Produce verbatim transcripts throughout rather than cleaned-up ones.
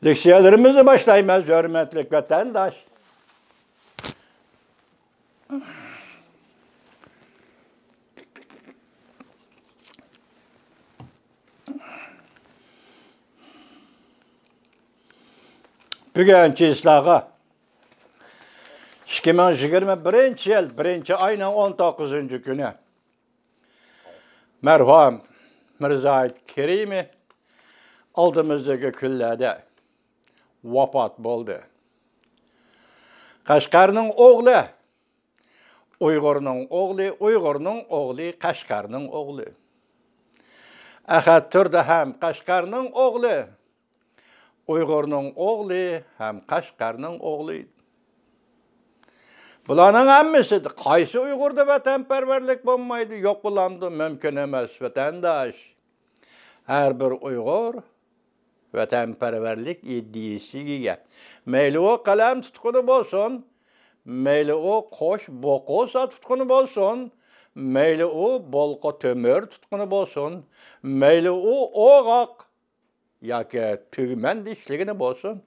لېكسىيەلىرىمىزنى باشلايمىز، ھۆرمەتلىك ۋەتەنداش. بۈگۈن چىسلاغا ئىككى مىڭ يىگىرمە بىرىنچى يىل بىرىنچى ئاينىڭ ئون توققۇزىنچى كۈنى. مەرھۇم مىرزاھىت كېرىمى ئالدىمىزدىكى كۈنلەردە ۋاپات بولدى. قەشقەرنىڭ ئوغلى، ئۇيغۇرنىڭ ئوغلى، ئۇيغۇرنىڭ ئوغلى، قەشقەرنىڭ ئوغلى. ئەخەت تۈردى ھەم قەشقەرنىڭ ئوغلى، ئۇيغۇرنىڭ ئوغلى ھەم قەشقەرنىڭ ئوغلى. بۇلارنىڭ ھەممىسىدە قايسى ئۇيغۇردا ۋەتەنپەرۋەرلىك بولمايدۇ؟ يوق بولامدۇ؟ مۇمكىن ئەمەس، ۋەتەنداش. ھەر بىر ئۇيغۇر ۋەتەنپەرۋەرلىك ئىدىيىسىگە ئىگە. مەيلى ئۇ قەلەم تۇتقىنى بولسۇن، مەيلى ئۇ قوش بوقۇسا تۇتقىنى بولسۇن، مەيلى ئۇ بولقا تۆمۈر تۇتقىنى بولسۇن، مەيلى ئۇ ئوغاق ياكى تۈگمەندە ئىشلىگىنى بولسۇن،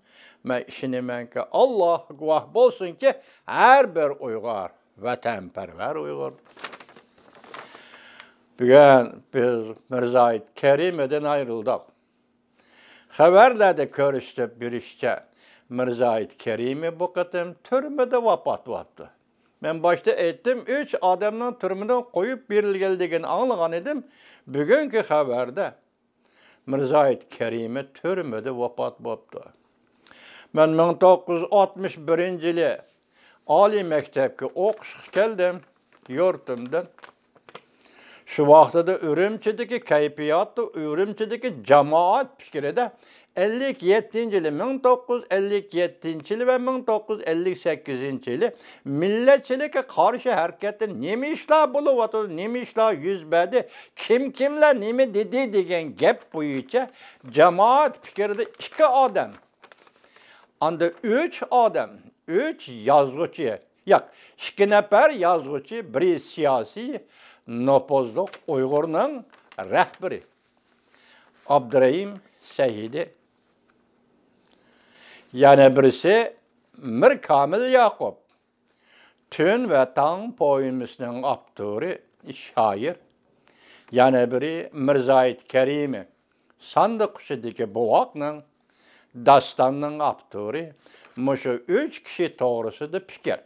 مەن ئىشىنىمەنكى، ئاللا گۇۋاھ بولسۇنكى، ھەر بىر ئۇيغۇر ۋەتەنپەرۋەر ئۇيغۇر. بۈگۈن بىز مىرزاھىت كەرىمىدىن ئايرىلدۇق. خەۋەرلەردە كۆرسىتىپ بېرىشىچە، مىرزاھىت كەرىمى بۇ قېتىم تۈرمىدە ۋاپات بوپتۇ. مەن باشتا ئېيتتىم، ئۈچ ئادەمنىڭ تۈرمىدىن قويۇپ بېرىلگەنلىكىنى ئاڭلىغان ئىدىم. بۈگۈنكى خەۋەردە مىرزاھىت كەرىمى تۈرمىدە ۋاپات بوپتۇ. مەن مىڭ توققۇز يۈز ئاتمىش بىرىنچى يىلى ئالىي مەكتەپكە ئوقۇشقا كەلدىم يۇرتۇمدىن. شۇ ۋاقتىدا ئۈرۈمچىدىكى كەيپىياتتا، ئۈرۈمچىدىكى جامائەت پىكرىدە ئەللىك يەتتىنچى يىلى، مىڭ توققۇز يۈز ئەللىك يەتتىنچى يىلى ۋە مىڭ توققۇز يۈز ئەللىك سەككىزىنچى يىلى مىللەتچىلىككە قارشى ھەرىكەتتە نېمە ئىشلار بولۇۋاتىدۇ، نېمە ئىشلار يۈز بەردى، كىم كىملەر نېمە دېدى دېگەن گەپ بويىچە جامائەت پىكرىدە ئىككى ئادەم، ئاندا ئۈچ ئادەم، ئۈچ يازغۇچى، ياق، ئىككى نەپەر يازغۇچى، بىرى سىياسىي نوپۇزلۇق ئۇيغۇرنىڭ رەھبىرى ئابدۇرېھىم سەئىدى، يەنە بىرسى مىر كامىل ياقۇپ، تۈن ۋە تاڭ پويمىسىنىڭ ئاپتورى، شائىر. يەنە بىرى مىرزاھىت كەرىمى، ساندۇق ئىچىدىكى بوۋاقنىڭ، داستاننىڭ ئاپتورى. مۇشۇ ئۈچ كىشى توغرىسىدا پىكىر.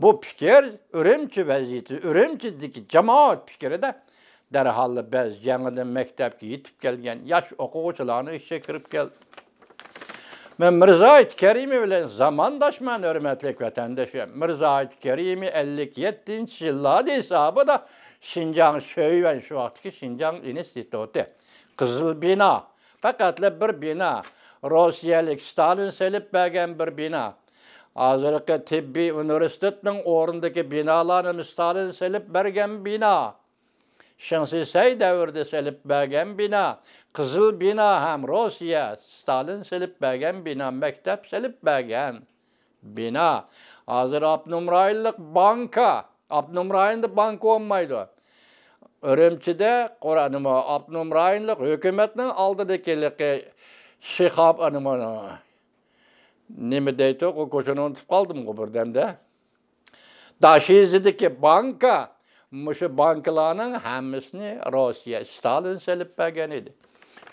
بۇ پىكىر ئۈرۈمچى ۋەزىيىتى، ئۈرۈمچىدىكى جامائەت پىكرىدە دەرھاللا بەز يېڭىدىن مەكتەپكە يېتىپ كەلگەن ياش ئوقۇغۇچىلارنىڭ ئىچىگە كىرىپ كەلدى. مەن مىرزاھىت كەرىمى بىلەن زامانداشمەن، ھۆرمەتلىك ۋەتەنداشلار. مىرزاھىت كەرىمى ئەللىك يەتتىنچى يىللاردا ھېسابىدا شىنجاڭ شۆيۈەن، شۇ ۋاقىتتىكى شىنجاڭ ئىنستىتۇتى، قىزىل بىنا، پەقەتلا بىر بىنا، روسىيەلىك ستالىن سېلىپ بەرگەن بىر بىنا. ھازىرقى تېببىي ئۇنىۋېرسىتېتنىڭ ئورنىدىكى بىنالارنىمۇ ستالىن سېلىپ بەرگەن بىنا. شېڭ شىسەي دەۋرىدە سېلىپ بەرگەن بىنا، قىزىل بىنا ھەم روسىيە، ستالىن سېلىپ بەرگەن بىنا، مەكتەپ سېلىپ بەرگەن بىنا. ھازىر ئاپتونوم رايونلۇق بانكا، ئاپتونوم رايوندا بانكا بولمايدۇ. ئۈرۈمچىدە قۇر-، نېمە، ئاپتونوم رايونلۇق ھۆكۈمەتنىڭ ئالدىدىكى شىخاب، نېمە، نېمە دەيتتۇق، ئۇ كوچىنى ئۇنتۇپ قالدىمغۇ بىردەمدە. داشىزىدىكى بانكا، مۇشۇ بانكىلارنىڭ ھەممىسىنى روسىيە، ستالىن سېلىپ بەرگەن ئىدى.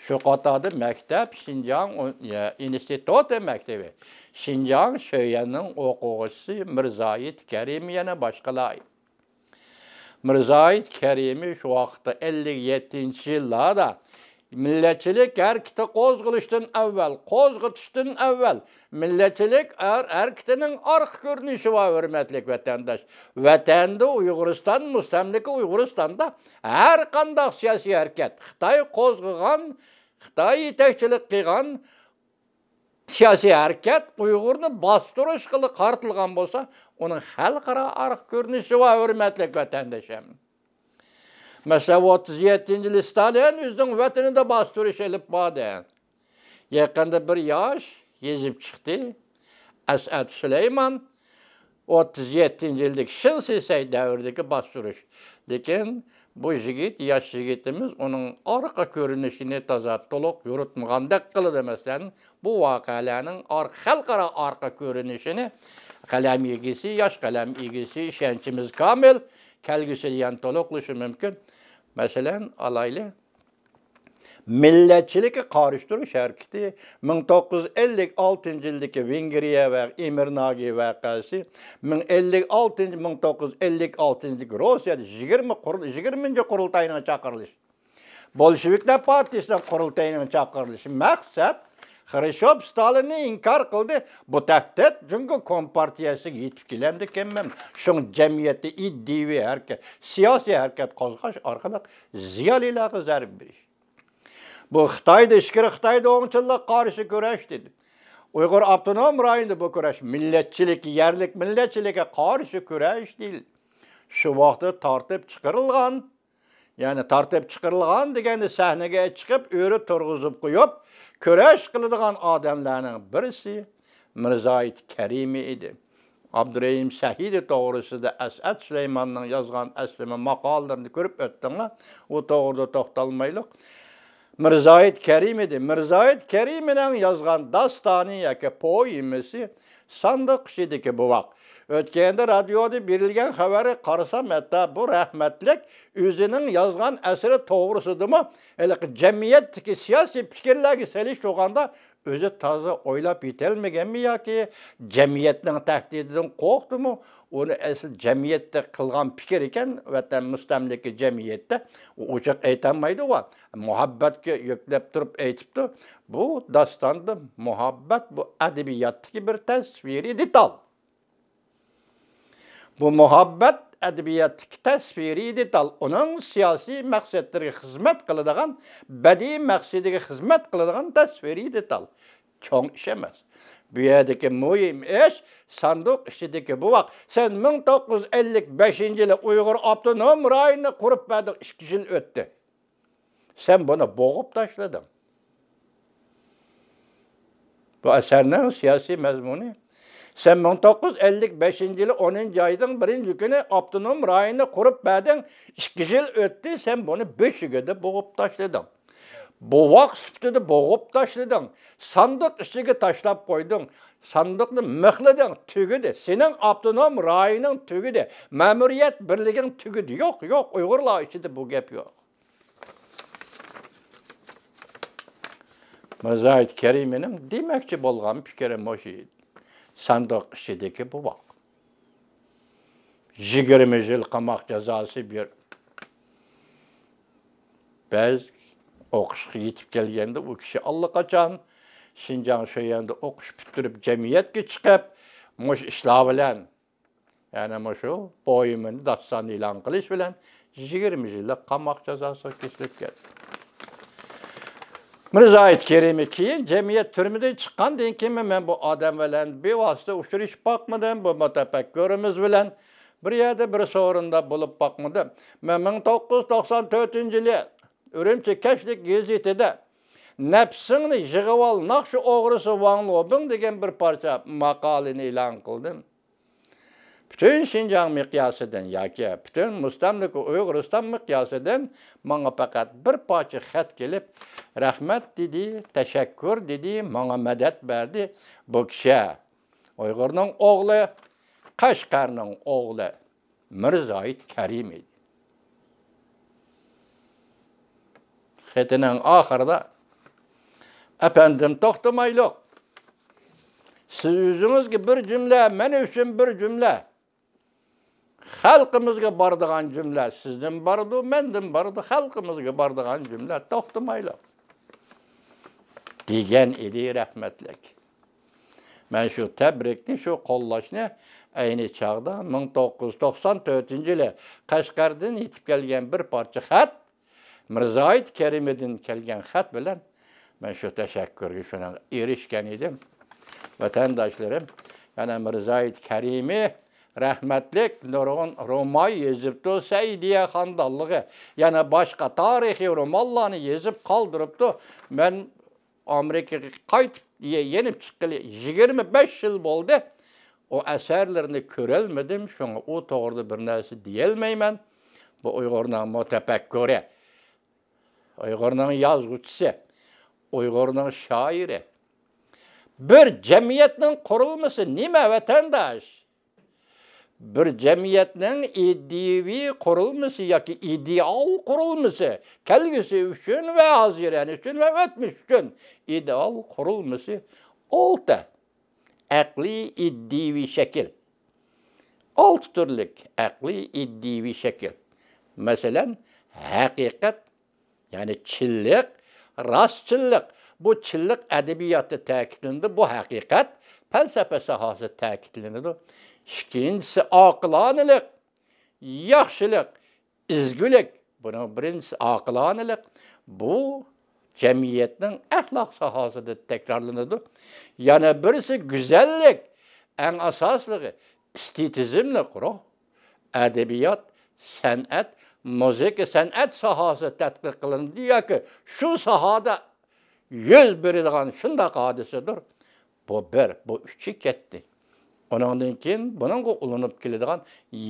شۇ قاتاردا مەكتەپ، شىنجاڭ ئۇ-، يە، ئىنستىتۇتى مەكتىۋى، شىنجاڭ شۆيۈەننىڭ ئوقۇغۇچىسى مىرزاھىت كەرىمى يەنە باشقىلار. مىرزاھىت كەرىمى شۇ ۋاقىتتا ئەللىك يەتتىنچى يىللاردا مىللەتچىلىك ھەرىكىتى قوزغىلىشتىن ئەۋۋەل، قوزغىتىشتىن ئەۋۋەل، مىللەتچىلىك ھەر-، ھەرىكىتىنىڭ ئارقا كۆرۈنۈشى بار، ھۆرمەتلىك ۋەتەنداش. ۋەتەندە ئۇيغۇرىستان، مۇستەملىكە ئۇيغۇرىستاندا ھەر قانداق سىياسىي ھەرىكەت، خىتاي قوزغىغان، خىتاي يېتەكچىلىك قىلغان سىياسىي ھەرىكەت ئۇيغۇرنى باستۇرۇشقىلا قارىتىلغان بولسا، ئۇنىڭ خەلقئارا ئارقا كۆرۈنۈشى بار، ھۆرمەتلىك ۋەتەندىشىم. مەسىلەن، ئوتتۇز يەتتىنچى يىلى ستالىن ئۆزىنىڭ ۋەتىنىدە باستۇرۇش ئېلىپ باردى. يېقىندا بىر ياش يېزىپ چىقتى. ئەسئەت سۇلايمان ئوتتۇز يەتتىنچى يىلدىكى شېڭ شىسەي دەۋرىدىكى باستۇرۇش. لېكىن بۇ يىگىت، ياش يىگىتىمىز ئۇنىڭ ئارقا كۆرۈنۈشىنى تازا تولۇق يورۇتمىغاندەك قىلىدۇ. مەسىلەن، بۇ ۋەقەلەرنىڭ ئار-، خەلقئارا ئارقا كۆرۈنۈشىنى قەلەم ئىگىسى، ياش قەلەم ئىگىسى، ئىشەنچىمىز كامىل، كەلگۈسىدە يەنە تولۇقلىشى مۇمكىن. مەسىلەن، ئالايلى. مىللەتچىلىككە قارشى تۇرۇش ھەرىكىتى، مىڭ توققۇز يۈز ئەللىك ئالتىنچى يىلدىكى ۋېنگرىيە ۋە ئىمېرناگى ۋەقەسى، مىڭ ئەللىك ئالتىنچى، مىڭ توققۇز يۈز ئەللىك ئالتىنچى يىلدىكى روسىيەدە يىگىرمە قۇر-، يىگىرمىنچى قۇرۇلتاينىڭ چاقىرىلىشى، بولشېۋىكلار پارتىيىسىنىڭ قۇرۇلتىيىنىڭ چاقىرىلىشى. مەقسەت، خرۇشچوف ستالىننى ئىنكار قىلدى. بۇ تەھدىت جۇڭگو كومپارتىيەسىگە يېتىپ كېلەمدىكىنمەن. شۇڭا جەمئىيەتتە ئىدىيىۋى ھەرىكەت، سىياسىي ھەرىكەت قوزغاش ئارقىلىق زىيالىيلارغا زەربە بېرىش. بۇ خىتايدا، ئىچكىرى خىتايدا ئوڭچىلىققا قارشى كۈرەش دېدى. ئۇيغۇر ئاپتونوم رايونىدا بۇ كۈرەش مىللەتچىلىك، يەرلىك مىللەتچىلىككە قارشى كۈرەش دېيىلدى. شۇ ۋاقىتتا تارتىپ چىقىرىلغان، يەنى تارتىپ چىقىرىلغان دېگەندە سەھنىگە چىقىپ ئۆرە تۇرغۇزۇپ قويۇپ كۈرەش قىلىدىغان ئادەملەرنىڭ بىرسى مىرزاھىت كەرىمى ئىدى. ئابدۇرېھىم سەھىدى توغرىسىدا ئەسئەت سۇلايماننىڭ يازغان ئەسلىمە ماقالىلىرىنى كۆرۈپ ئۆتتۈڭلار. ئۇ توغرىدا توختالمايلۇق. مىرزاھىت كەرىم ئىدى. مىرزاھىت كەرىمىنىڭ يازغان داستانى ياكى پوئېمىسى ساندۇق ئىچىدىكى بوۋاق. ئۆتكەندە رادىيودا بېرىلگەن خەۋەرگە قارىسام، ھەتتا بۇ رەھمەتلىك ئۆزىنىڭ يازغان ئەسىرى توغرىسىدىمۇ ھېلىقى جەمئىيەتتىكى سىياسىي پىكىرلەرگە سېلىشتۇرغاندا ئۆزى تازا ئويلاپ يېتەلمىگەنمۇ ياكى جەمئىيەتنىڭ تەھدىتىدىن قورقتىمۇ؟ ئۇنى ئەسلى جەمئىيەتتە قىلغان پىكىر ئىكەن، ۋەتەن مۇستەملىكە جەمئىيەتتە ئۇ ئوچۇق ئېيتالمايدىغۇ. مۇھەببەتكە يۆكلەپ تۇرۇپ ئېيتىپتۇ. بۇ داستاندا مۇھەببەت بۇ ئەدەبىياتتىكى بىر تەسۋىرىي دېتال. بۇ مۇھەببەت ئەدەبىياتتىكى تەسۋىرىي دېتال، ئۇنىڭ سىياسىي مەقسەتلىرىگە خىزمەت قىلىدىغان، بەدىئىي مەقسىتىگە خىزمەت قىلىدىغان تەسۋىرىي دېتال. چوڭ ئىش ئەمەس. بۇ يەردىكى مۇھىم ئىش ساندۇق ئىچىدىكى بوۋاق. سەن مىڭ توققۇز يۈز ئەللىك بەشىنچى يىلى ئۇيغۇر ئاپتونوم رايونىنى قۇرۇپ بەردىڭ، ئىككى يىل ئۆتتى. سەن بۇنى بوغۇپ تاشلىدىڭ. بۇ ئەسەرنىڭ سىياسىي مەزمۇنى. سەن مىڭ توققۇز يۈز ئەللىك بەشىنچى يىلى ئونىنچى ئاينىڭ بىرىنچى كۈنى ئاپتونوم رايوننى قۇرۇپ بەردىڭ، ئىككى يىل ئۆتتى، سەن بۇنى بۆشۈكىدە بوغۇپ تاشلىدىڭ. بوۋاق سۈپىتىدە بوغۇپ تاشلىدىڭ. ساندۇق ئىچىگە تاشلاپ قويدۇڭ. ساندۇقنى مىخلىدىڭ، تۈگىدى. سېنىڭ ئاپتونوم رايونىڭ تۈگىدى. مەمۇرىيەت بىرلىكىڭ تۈگىدى. يوق، يوق، ئۇيغۇرلار ئىچىدە بۇ گەپ يوق. مىرزاھىت كەرىمىنىڭ دېمەكچى بولغان پىكرى مۇشۇ ئىدى. ساندۇق ئىچىدىكى بوۋاق. يىگىرمە يىل قاماق جازاسى بىر. بەز ئوقۇشقا يېتىپ كەلگەندە ئۇ كىشى ئاللىقاچان شىنجاڭ شۆيۈەندە ئوقۇش پۈتتۈرۈپ، جەمئىيەتكە چىقىپ، مۇشۇ ئىشلار بىلەن، يەنى مۇشۇ پوئېمىنى، داستاننى ئېلان قىلىش بىلەن يىگىرمە يىللىق قاماق جازاسىغا كېسىلىپ كەتتى. مىرزاھىت كېرىمى كېيىن جەمئىيەت تۈرمىدىن چىققاندىن كېيىنمۇ مەن بۇ ئادەم بىلەن بىۋاسىتە ئۇچرىشىپ باقمىدىم، بۇ مۇتەپەككۇرىمىز بىلەن بىر يەردە، بىر سورۇندا بولۇپ باقمىدىم. مەن مىڭ توققۇز يۈز توقسان تۆتىنچى يىلى ئۈرۈمچى كەچلىك گېزىتىدە نەپسىڭنى يىغىۋال، ناخشا ئوغرىسى ۋاڭ لوبىڭ دېگەن بىر پارچە ماقالىنى ئېلان قىلدىم. پۈتۈن شىنجاڭ مىقياسىدىن ياكى پۈتۈن مۇستەملىكە ئۇيغۇرىستان مىقياسىدىن ماڭا پەقەت بىر پارچە خەت كېلىپ، رەھمەت دېدى، تەشەككۈر دېدى، ماڭا مەدەت بەردى. بۇ كىشى ئۇيغۇرنىڭ ئوغلى، قەشقەرنىڭ ئوغلى مىرزاھىت كەرىم ئىدى. خېتىنىڭ ئاخىرىدا، ئەپەندىم، توختىمايلۇق. سىز ئۆزىڭىزگە بىر جۈملە، مەن ئۈچۈن بىر جۈملە. خەلقىمىزگە بارىدىغان جۈملە سىزدىن بارىدۇ، مەندىن بارىدۇ، خەلقىمىزگە بارىدىغان جۈملە توختىمايلۇق. دېگەن ئىدى رەھمەتلىك. مەن شۇ تەبرىكنى، شۇ قوللاشنى ئەينى چاغدا مىڭ توققۇز يۈز توقسان تۆتىنچى يىلى قەشقەردىن يېتىپ كەلگەن بىر پارچە خەت، مىرزاھىت كەرىمىدىن كەلگەن خەت بىلەن مەن شۇ تەشەككۈرگە شۇنىڭغا ئېرىشكەن ئىدىم. ۋەتەنداشلىرىم، يەنە مىرزاھىت كەرىمى رەھمەتلىك نۇرغۇن رومان يېزىپتۇ، سەئىدىيە خانىدانلىقى، يەنە باشقا تارىخىي رومانلارنى يېزىپ قالدۇرۇپتۇ. مەن ئامېرىكىغا قايتىپ، يە-، يېنىپ چىققىلى يىگىرمە بەش يىل بولدى. ئۇ ئەسەرلىرىنى كۆرەلمىدىم، شۇڭا ئۇ توغرىدا بىر نەرسە دېيەلمەيمەن. بۇ ئۇيغۇرنىڭ مۇتەپەككۇرى، ئۇيغۇرنىڭ يازغۇچىسى، ئۇيغۇرنىڭ شائىرى. بىر جەمئىيەتنىڭ قۇرۇلمىسى نېمە، ۋەتەنداش؟ بىر جەمئىيەتنىڭ ئىدىيىۋى قۇرۇلمىسى ياكى ئىدېئال قۇرۇلمىسى، كەلگۈسى ئۈچۈن ۋە ھازىرەن ئۈچۈن ۋە ئۆتمۈش ئۈچۈن ئىدېئال قۇرۇلمىسى ئالتە. ئەقلىي ئىدىيىۋى شەكىل. ئالتە تۈرلۈك ئەقلىي ئىدىيىۋى شەكىل. مەسىلەن، ھەقىقەت، يەنى چىنلىق، راستچىللىق. بۇ چىنلىق ئەدەبىياتتا تەكىتلىنىدۇ، بۇ ھەقىقەت پەلسەپە ساھەسىدە تەكىتلىنىدۇ. ئىككىنچىسى ئاقىلانىلىق، ياخشىلىق، ئىزگۈلۈك. بۇنىڭ بىرىنچىسى ئاقىلانىلىق. بۇ جەمئىيەتنىڭ ئەخلاق ساھەسىدە تەكرارلىنىدۇ. يەنە بىرسى گۈزەللىك، ئەڭ ئاساسلىقى ئېستېتىزملىق روھ. ئەدەبىيات، سەنئەت، مۇزىكا، سەنئەت ساھەسى تەتقىق قىلىنىدۇ ياكى شۇ ساھەدە يۈز بېرىدىغان شۇنداق ھادىسىدۇر. بۇ بىر، بۇ ئۈچى كەتتى. ئۇنىڭدىن كېيىن بۇنىڭغا ئۇلىنىپ كېلىدىغان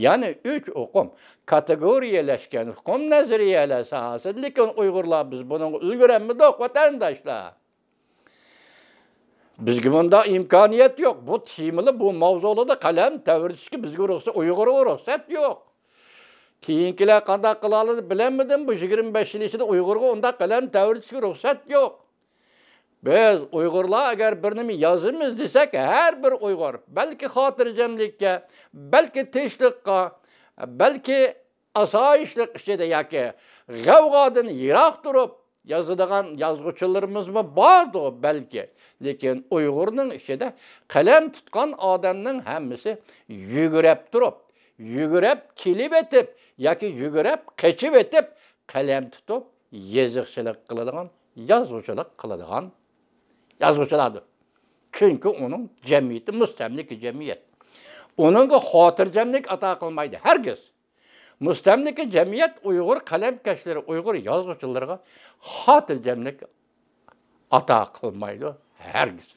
يەنە ئۈچ ئۇقۇم، كاتېگورىيەلەشكەن ئۇقۇم نەزەرىيەلەر ساھەسىدە، لېكىن ئۇيغۇرلار بىز بۇنىڭغا ئۈلگۈرەلمىدۇق، ۋەتەنداشلار. بىزگە بۇنداق ئىمكانىيەت يوق. بۇ تېمىلار، بۇ ماۋزۇلاردا قەلەم تەۋرىتىشكە بىزگە رۇخسەت، ئۇيغۇرغا رۇخسەت يوق. كېيىنكىلەر قانداق قىلالىدى بىلەلمىدىم. بۇ يىگىرمە بەش يىل ئىچىدە ئۇيغۇرغا ئۇنداق قەلەم تەۋرىتىشكە رۇخسەت يوق. بىز ئۇيغۇرلار ئەگەر بىر نېمە يازىمىز دېسەك، ھەر بىر ئۇيغۇر، بەلكى خاتىرجەملىككە، بەلكى تىنچلىققا، بەلكى ئاسايىشلىق ئىچىدە ياكى غەۋغادىن يىراق تۇرۇپ يازىدىغان يازغۇچىلىرىمىزمۇ باردۇ بەلكى. لېكىن ئۇيغۇرنىڭ ئىچىدە قەلەم تۇتقان ئادەمنىڭ ھەممىسى يۈگرەپ تۇرۇپ، يۈگرەپ كېلىۋېتىپ ياكى يۈگرەپ قېچىۋېتىپ قەلەم تۇتۇپ يېزىقچىلىق قىلىدىغان، يازغۇچىلىق قىلىدىغان يازغۇچىلاردۇر. چۈنكى ئۇنىڭ جەمئىيىتى مۇستەملىكە جەمئىيەت. ئۇنىڭغا خاتىرجەملىك ئاتا قىلمايدۇ ھەرگىز. مۇستەملىكە جەمئىيەت ئۇيغۇر قەلەمكەشلىرى، ئۇيغۇر يازغۇچىلىرىغا خاتىرجەملىك ئاتا قىلمايدۇ ھەرگىز.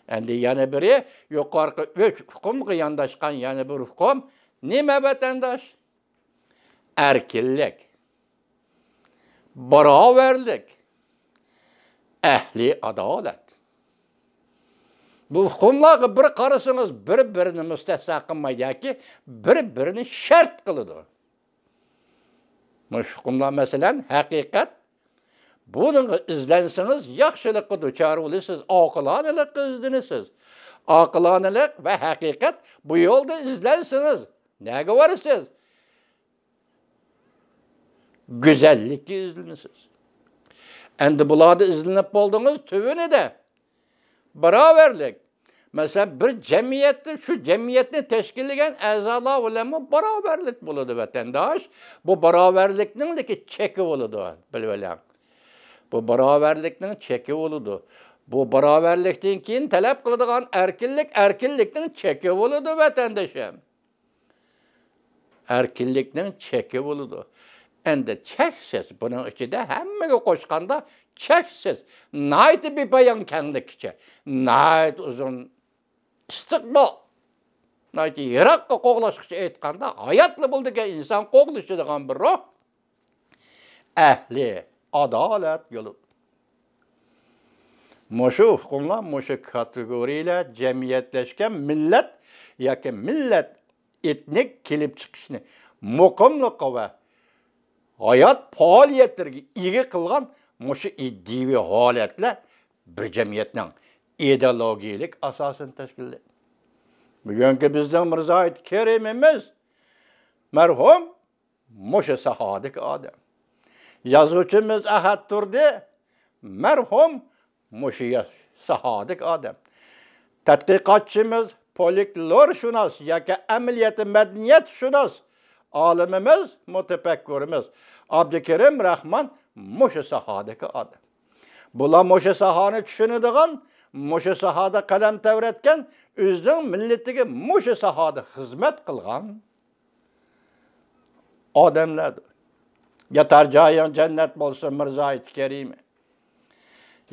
ئەمدى يەنە بىرى، يۇقىرىقى ئۈچ ئۇقۇمغا يانداشقان يەنە بىر ئۇقۇم نېمە، ۋەتەنداش؟ ئەركىنلىك، باراۋەرلىك، ئەھلى ئادالەت. بۇ ئۇقۇملارغا بىر قارىسىڭىز، بىر-بىرىنى مۇستەھسەن قىلمايدۇ ياكى بىر-بىرىنى شەرت قىلىدۇ. مۇشۇ ئۇقۇملار، مەسىلەن، ھەقىقەت. بۇنىڭغا ئىزلەنسىڭىز، ياخشىلىققا دۇچار بولىسىز، ئاقىلانىلىققا ئىزدىنىسىز. ئاقىلانىلىق ۋە ھەقىقەت، بۇ يولدا ئىزلەنسىڭىز، نەگە بارىسىز؟ گۈزەللىككە ئىزدىنىسىز. ئەمدى بۇلاردا ئىزدىنىپ بولدىڭىز، تۆۋىنىدە باراۋەرلىك. مەسىلەن، بىر جەمئىيەتتە شۇ جەمئىيەتنى تەشكىللىگەن ئەزالار بىلەنمۇ باراۋەرلىك بولىدۇ، ۋەتەنداش. بۇ باراۋەرلىكنىڭ لېكىن چېكى بولىدۇ، بىلىۋېلىڭ. بۇ باراۋەرلىكنىڭ چېكى بولىدۇ. بۇ باراۋەرلىكتىن كېيىن تەلەپ قىلىدىغان ئەركىنلىك، ئەركىنلىكنىڭ چېكى بولىدۇ، ۋەتەندىشىم. ئەركىنلىكنىڭ چېكى بولىدۇ. ئەمدى چەكسىز، بۇنىڭ ئىچىدە ھەممىگە قوشقاندا چەكسىز، ناھايىتى بىپايان كەڭلىككىچە، ناھايىتى ئۇزۇن ئىستىقبال، ناھايىتى يىراققا قوغلاشقىچە ئېيتقاندا، ھاياتلا بولىدىكەن ئىنسان قوغلىشىدىغان بىر روھ. ئەھلى ئادالەت يولى. مۇشۇ ئۇقۇملار، مۇشۇ كاتېگورىيەلەر جەمئىيەتلەشكەن مىللەت ياكى مىللەت ئېتنىك كېلىپ چىقىشنى، مۇقىملىققا ۋە ھايات پائالىيەتلىرىگە ئىگە قىلغان مۇشۇ ئىدىيىۋى ھالەتلەر بىر جەمئىيەتنىڭ ئىدېئولوگىيەلىك ئاساسىنى تەشكىللەيدۇ. بۈگۈنكى بىزنىڭ مىرزايىت كېرىمىمىز مەرھۇم مۇشۇ ساھەدىكى ئادەم. يازغۇچىمىز ئەھەت تۇردى مەرھۇم مۇشۇ ياش ساھەدىكى ئادەم. تەتقىقاتچىمىز، فولكلورشۇناس ياكى ئەمەلىيەتتە مەدەنىيەتشۇناس ئالىمىمىز، مۇتەپەككۇرىمىز ئابدۇكېرىم راخمان مۇشۇ ساھەدىكى ئادەم. بۇلار مۇشۇ ساھەنى چۈشىنىدىغان، مۇشۇ ساھەدە قەلەم تەۋرەتكەن، ئۆزىنىڭ مىللىتىگە مۇشۇ ساھەدە خىزمەت قىلغان ئادەملەردۇر. ياتار جايىڭ جەننەت بولسۇن، مىرزايىت كېرىمى.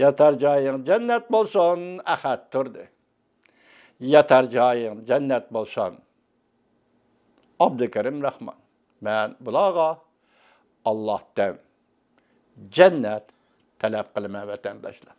ياتار جايىڭ جەننەت بولسۇن، ئەھەت تۇردى. ياتار جايىڭ جەننەت بولسۇن، ئابدۇكېرىم راخمان. مەن بۇلارغا ئاللاھتىن جەننەت تەلەپ قىلىمەن، ۋەتەنداشلار.